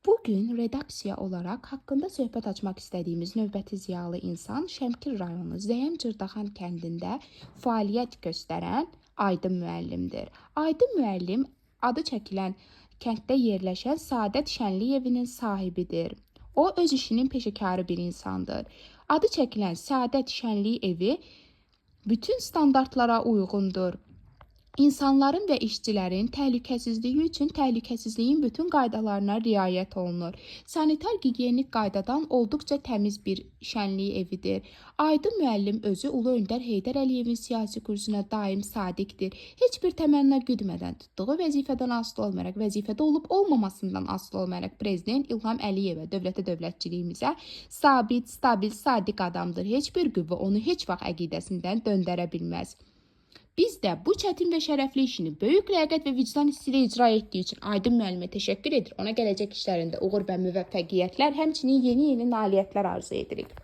Bu gün redaksiya olaraq haqqında söhbət açmaq istədiyimiz növbəti ziyalı insan Şəmkir rayonu Zəyəm Cırdaxan kəndində fəaliyyət göstərən Aydın müəllimdir. Aydın müəllim adı çəkilən kənddə yerləşən Səadət Şənlik evinin sahibidir. O öz işinin peşəkarı bir insandır. Adı çəkilən Səadət Şənlik evi bütün standartlara uyğundur. İnsanların və işçilərin təhlükəsizliyi üçün təhlükəsizliyin bütün qaydalarına riayət olunur. Sanitar gigiyenik qaydadan olduqca təmiz bir şənlik evidir. Aydın müəllim özü Ulu Öndər Heydər Əliyevin siyasi kursuna daim sadiqdir. Heç bir təmənna güdmədən tutduğu vəzifədən asılı olmayaraq, vəzifədə olub olmamasından asılı olmayaraq Prezident İlham Əliyevə, dövlətə, dövlətçiliyimizə sabit, stabil, sadiq adamdır. Heç bir qüvvə onu heç vaxt əqidəsindən döndərə bilməz. Biz də bu çətin və şərəfli işini böyük ləyaqət və vicdan hissi ilə icra etdiyi üçün Aydın müəllimə təşəkkür edir. Ona gələcək işlərində uğur və müvəffəqiyyətlər, həmçinin yeni-yeni nailiyyətlər arzu edirik.